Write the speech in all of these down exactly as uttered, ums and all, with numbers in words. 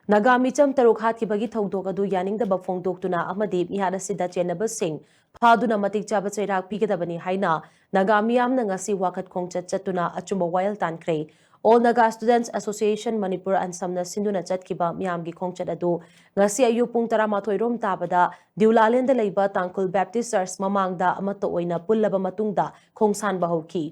ꯅꯥꯒꯥ ꯃꯤꯆꯝ ꯇꯔꯨꯛ ꯍꯥꯠꯈꯤꯕꯒꯤ ꯊꯧꯗꯣꯛ ꯑꯗꯨ ꯌꯥꯅꯤꯡꯗꯕ ꯐꯣꯡꯗꯣꯛꯇꯨꯅ ꯑꯃꯗꯤ ꯃꯤꯍꯥꯠ ꯑꯁꯤꯗ ꯆꯦꯟꯅꯕꯁꯤꯡ ꯐꯥꯗꯨꯅ ꯃꯇꯤꯛ ꯆꯥꯕ ꯆꯩꯔꯥꯛ ꯄꯤꯒꯗꯕꯅꯤ ꯍꯥꯏꯅ ꯅꯥꯒꯥ ꯃꯤꯌꯥꯝꯅ ꯉꯁꯤ ꯋꯥꯀꯠ ꯈꯣꯡꯆꯠ ꯆꯠꯇꯨꯅ ꯑꯆꯨꯝꯕ ꯋꯥꯌꯦꯜ ꯇꯥꯟꯈ꯭ꯔꯦ꯫ All Naga Students Association Manipur ꯑꯟꯁꯝꯅ ꯁꯤꯟꯗꯨꯅ ꯆꯠꯈꯤꯕ ꯃꯤꯌꯥꯝꯒꯤ ꯈꯣꯡꯆꯠ ꯑꯗꯨ ꯉꯁꯤ ꯑꯌꯨꯛ ꯄꯨꯡ ꯇꯔꯥꯃꯥꯊꯣꯏ ꯔꯣꯝ ꯇꯥꯕꯗ ꯗꯤꯎꯂꯥꯂꯦꯟꯗ ꯂꯩꯕ ꯇꯥꯡꯈꯨꯜ ꯕꯦꯞꯇꯤꯁ ꯆꯔꯆ ꯃꯃꯥꯡꯗ ꯑꯃꯠꯇ ꯑꯣꯏꯅ ꯄꯨꯜꯂꯕ ꯃꯇꯨꯡꯗ ꯈꯣꯡꯁꯥꯟꯕ ꯍꯧꯈꯤ꯫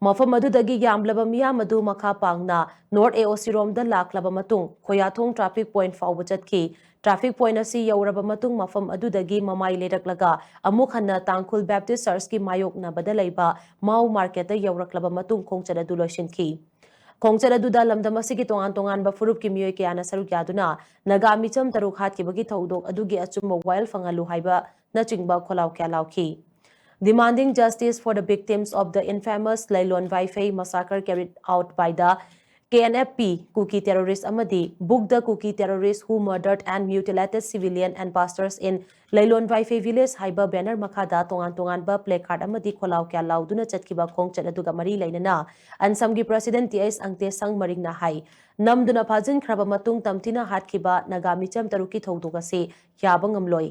ꯃꯐꯝ ꯑꯗꯨꯗꯒꯤ ꯌꯥꯝꯂꯕ ꯃꯤꯌꯥꯝ ꯑꯗꯨ ꯃꯈꯥ ꯄꯥꯡꯅ North A O C ꯔꯣꯝꯗ ꯂꯥꯛꯂꯕ ꯃꯇꯨꯡ ꯈꯣꯌꯥꯊꯣꯡ traffic point ꯐꯥꯎꯕ ꯆꯠꯈꯤ꯫ Traffic point ꯑꯁꯤ ꯌꯧꯔꯕ ꯃꯇꯨꯡ ꯃꯐꯝ ꯑꯗꯨꯗꯒꯤ ꯃꯃꯥꯏ ꯂꯩꯔꯛꯂꯒ ꯑꯃꯨꯛ ꯍꯟꯅ ꯇꯥꯡꯈꯨꯜ ꯕꯦꯞꯇꯤꯁ ꯆꯔꯆꯀꯤ ꯃꯥꯌꯣꯛꯅꯕꯗ ꯂꯩꯕ ꯃꯥꯎ ꯃꯥꯔꯀꯦꯠꯇ ꯌꯧꯔꯛꯂꯕ ꯃꯇꯨꯡ ꯈꯣꯡꯆꯠ ꯑꯗꯨ ꯂꯣꯏꯁꯤꯟꯈꯤ꯫ ꯈꯣꯡꯆꯠ ꯑꯗꯨꯗ ꯂꯝꯗꯝ ꯑꯁꯤꯒꯤ ꯇꯣꯉꯥꯟ ꯇꯣꯉꯥꯟꯕ ꯐꯨꯔꯨꯞꯀꯤ ꯃꯤꯑꯣꯏ ꯀꯌꯥꯅ ꯁꯔꯨꯛ ꯌꯥꯗꯨꯅ ꯅꯥꯒꯥ ꯃꯤꯆꯝ ꯇꯔꯨꯛ ꯍꯥꯠꯈꯤꯕꯒꯤ ꯊꯧꯗꯣꯛ ꯑꯗꯨꯒꯤ ꯑꯆꯨꯝꯕ ꯋꯥꯌꯦꯜ ꯐꯪꯍꯜꯂꯨ ꯍꯥꯏꯕꯅꯆꯤꯡꯕ ꯈꯣꯜꯂꯥꯎ ꯀꯌꯥ ꯂꯥꯎꯈꯤ꯫ Demanding justice for the victims of the infamous Leilon Vaifei massacre carried out by the K N F P Kuki terrorist ꯑꯃꯗꯤ Book the Kuki terrorist who murdered and mutilated civilian and pastors in Leilon Vaifei village ꯍꯥꯏꯕ banner ꯃꯈꯥꯗ ꯇꯣꯉꯥꯟ ꯇꯣꯉꯥꯟꯕ placard ꯑꯃꯗꯤ ꯈꯣꯜꯂꯥꯎ ꯀꯌꯥ ꯂꯥꯎꯗꯨꯅ ꯆꯠꯈꯤꯕ ꯈꯣꯡꯆꯠ ꯑꯗꯨꯒ ꯃꯔꯤ ꯂꯩꯅꯅ ꯑꯟꯁꯝꯒꯤ president T H ꯑꯪꯇꯦꯁꯪ ꯃꯔꯤꯡꯅ ꯍꯥꯏ, ꯅꯝꯗꯨꯅ ꯐꯥꯖꯤꯟꯈ꯭ꯔꯕ ꯃꯇꯨꯡ ꯇꯝꯊꯤꯅ ꯍꯥꯠꯈꯤꯕ ꯅꯥꯒꯥ ꯃꯤꯆꯝ ꯇꯔꯨꯛꯀꯤ ꯊꯧꯗꯣꯛ ꯑꯁꯤ ꯌꯥꯕ ꯉꯝꯂꯣꯏ꯫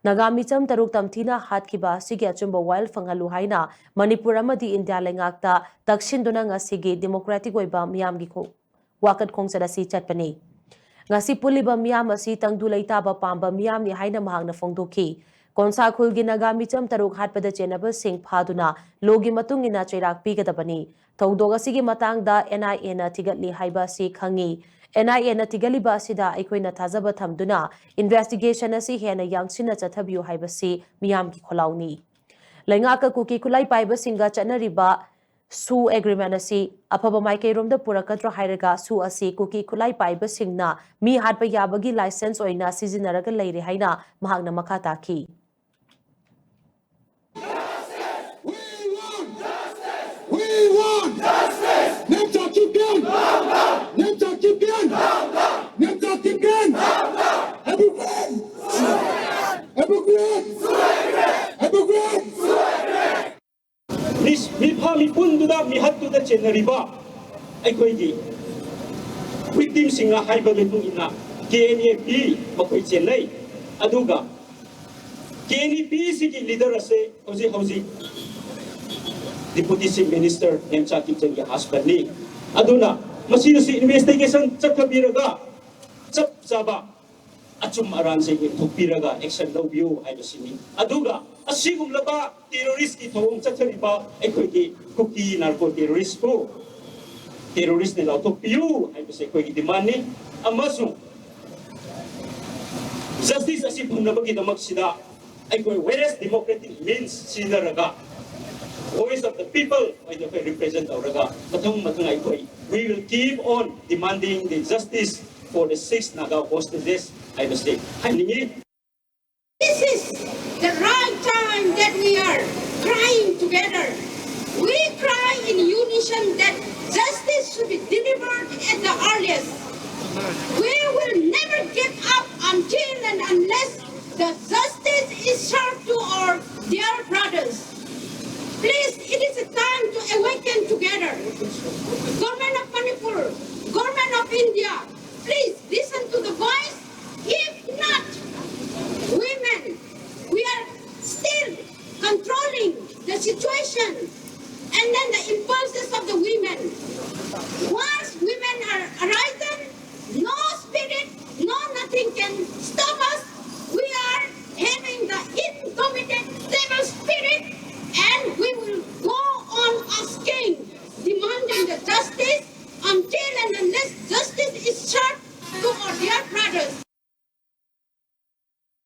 ꯅꯥꯒꯥ ꯃꯤꯆꯝ ꯇꯔꯨꯛ ꯇꯝꯊꯤꯅ ꯍꯥꯠꯈꯤꯕ ꯑꯁꯤꯒꯤ ꯑꯆꯨꯝꯕ ꯋꯥꯌꯦꯜ ꯐꯪꯍꯜꯂꯨ ꯍꯥꯏꯅ ꯃꯅꯤꯄꯨꯔ ꯑꯃꯗꯤ ꯏꯟꯗꯤꯌꯥ ꯂꯩꯉꯥꯛꯇ ꯇꯛꯁꯤꯟꯗꯨꯅ ꯉꯁꯤꯒꯤ democratic ꯑꯣꯏꯕ ꯃꯤꯌꯥꯝꯒꯤ ꯈꯣ-, ꯋꯥꯀꯠ ꯈꯣꯡꯆꯠ ꯑꯁꯤ ꯆꯠꯄꯅꯤ꯫ ꯉꯁꯤ ꯄꯨꯜꯂꯤꯕ ꯃꯤꯌꯥꯝ ꯑꯁꯤ ꯇꯪꯗꯨ ꯂꯩꯇꯥꯕ ꯄꯥꯝꯕ ꯃꯤꯌꯥꯝꯅꯤ ꯍꯥꯏꯅ ꯃꯍꯥꯛꯅ ꯐꯣꯡꯗꯣꯛꯈꯤ꯫ ꯀꯣꯟꯁꯥ ꯈꯨꯜꯒꯤ ꯅꯥꯒꯥ ꯃꯤꯆꯝ ꯇꯔꯨꯛ ꯍꯥꯠꯄꯗ ꯆꯦꯟꯅꯕꯁꯤꯡ ꯐꯥꯗꯨꯅ ꯂꯣꯒꯤ ꯃꯇꯨꯡ ꯏꯟꯅ ꯆꯩꯔꯥꯛ ꯄꯤꯒꯗꯕꯅꯤ꯫ ꯊꯧꯗꯣꯛ ꯑꯁꯤꯒꯤ ꯃꯇꯥꯡꯗ N I A ꯅ ꯊꯤꯒꯠꯂꯤ ꯍꯥꯏꯕ ꯑꯁꯤ ꯈꯪꯉꯤ꯫ N I A ꯅ ꯊꯤꯒꯠꯂꯤꯕ ꯑꯁꯤꯗ ꯑꯩꯈꯣꯏꯅ ꯊꯥꯖꯕ ꯊꯝꯗꯨꯅ investigation ꯑꯁꯤ ꯍꯦꯟꯅ ꯌꯥꯡꯁꯤꯟꯅ ꯆꯠꯊꯕꯤꯌꯨ ꯍꯥꯏꯕꯁꯤ ꯃꯤꯌꯥꯝꯒꯤ ꯈꯣꯜꯂꯥꯎꯅꯤ꯫ ꯂꯩꯉꯥꯛꯀ ꯀꯨꯀꯤ ꯈꯨꯠꯂꯥꯏ ꯄꯥꯏꯕꯁꯤꯡꯒ ꯆꯠꯅꯔꯤꯕ ꯁꯨ agreement ꯑꯁꯤ ꯑꯐꯕ ꯃꯥꯏꯀꯩꯔꯣꯝꯗ ꯄꯨꯔꯛꯀꯗ꯭ꯔꯥ ꯍꯥꯏꯔꯒ ꯁꯨ ꯑꯁꯤ ꯀꯨꯀꯤ ꯈꯨꯠꯂꯥꯏ ꯄꯥꯏꯕꯁꯤꯡꯅ ꯃꯤ ꯍꯥꯠꯄ ꯌꯥꯕꯒꯤ license ꯑꯣꯏꯅ ꯁꯤꯖꯤꯟꯅꯔꯒ ꯂꯩꯔꯦ ꯍꯥꯏꯅ ꯃꯍꯥꯛꯅ ꯃꯈꯥ ꯇꯥꯈꯤ꯫ We want justice! We want justice! Name Chakipyan! Name Chakipyan! Name Chakipyan! Hypocrite! Hypocrite! Hypocrite! ꯃꯤ-, ꯃꯤꯐꯥ ꯃꯤꯄꯨꯟꯗꯨꯗ ꯃꯤꯍꯠꯇꯨꯗ ꯆꯦꯟꯅꯔꯤꯕ ꯑꯩꯈꯣꯏꯒꯤ ꯋꯤꯛ ꯇꯤꯝꯁꯤꯡꯅ ꯍꯥꯏꯕ ꯃꯇꯨꯡ ꯏꯟꯅ ꯀꯦ ꯑꯦꯟ ꯑꯦ ꯄꯤ ꯃꯈꯣꯏ ꯆꯦꯟꯅꯩ꯫ ꯑꯗꯨꯒ ꯀꯦ ꯑꯦꯟ ꯑꯦ ꯄꯤ ꯁꯤꯒꯤ ꯂꯤꯗꯔ ꯑꯁꯦ ꯍꯧꯖꯤꯛ ꯍꯧꯖꯤꯛ ꯗꯤꯄꯨꯇꯤ ꯆꯤꯐ ꯃꯤꯅꯤꯁꯇꯔ ꯅꯦꯝꯆꯥ ꯀꯤꯞꯆꯟꯒꯤ ꯍꯁꯕꯦꯟꯅꯤ꯫ ꯑꯗꯨꯅ ꯃꯁꯤꯗꯁꯨ ꯏꯟꯚꯦꯁꯇꯤꯒꯦꯁꯟ ꯆꯠꯊꯕꯤꯔꯒ ꯆꯞ ꯆꯥꯕ ꯑꯆꯨꯝ ꯑꯔꯥꯟꯁꯦ ꯌꯦꯡꯊꯣꯛꯄꯤꯔꯒ ꯑꯦꯛꯁꯟ ꯂꯧꯕꯤꯌꯨ ꯍꯥꯏꯕꯁꯤꯅꯤ꯫ ꯑꯗꯨꯒ ꯑꯁꯤꯒꯨꯝꯂꯕ ꯇꯦꯔꯣꯔꯤꯁꯀꯤ ꯊꯧꯑꯣꯡ ꯆꯠꯊꯔꯤꯕ ꯑꯩꯈꯣꯏꯒꯤ ꯀꯨꯀꯤ ꯅꯥꯔꯀꯣ ꯇꯦꯔꯣꯔꯤꯁꯄꯨ ꯇꯦꯔꯣꯔꯤꯁꯅ ꯂꯥꯎꯊꯣꯛꯄꯤꯌꯨ ꯍꯥꯏꯕꯁꯦ ꯑꯩꯈꯣꯏꯒꯤ ꯗꯤꯃꯥꯟꯅꯤ꯫ ꯑꯃꯁꯨꯡ ꯖꯁꯇꯤꯁ ꯑꯁꯤ ꯐꯪꯅꯕꯒꯤꯗꯃꯛꯁꯤꯗ ꯑꯩꯈꯣꯏ ꯋꯦꯔꯦꯁ ꯗꯦꯃꯣꯀ꯭ꯔꯦꯇꯤꯛ ꯃꯤꯟꯁ ꯁꯤꯖꯤꯟꯅꯔꯒ, Voice of the People ꯑꯣꯏꯅ ꯑꯩꯈꯣꯏ ꯔꯤꯄ꯭ꯔꯦꯖꯦꯟ ꯇꯧꯔꯒ ꯃꯊꯪ ꯃꯊꯪ ꯑꯩꯈꯣꯏ we will keep on demanding the justice for the six Naga hostages ꯍꯥꯏꯕꯁꯤ ꯍꯥꯏꯅꯤꯡꯉꯤ꯫ This is the right time that we are crying together. We cry in unison that justice should be delivered at the earliest. We will never give up until and unless the justice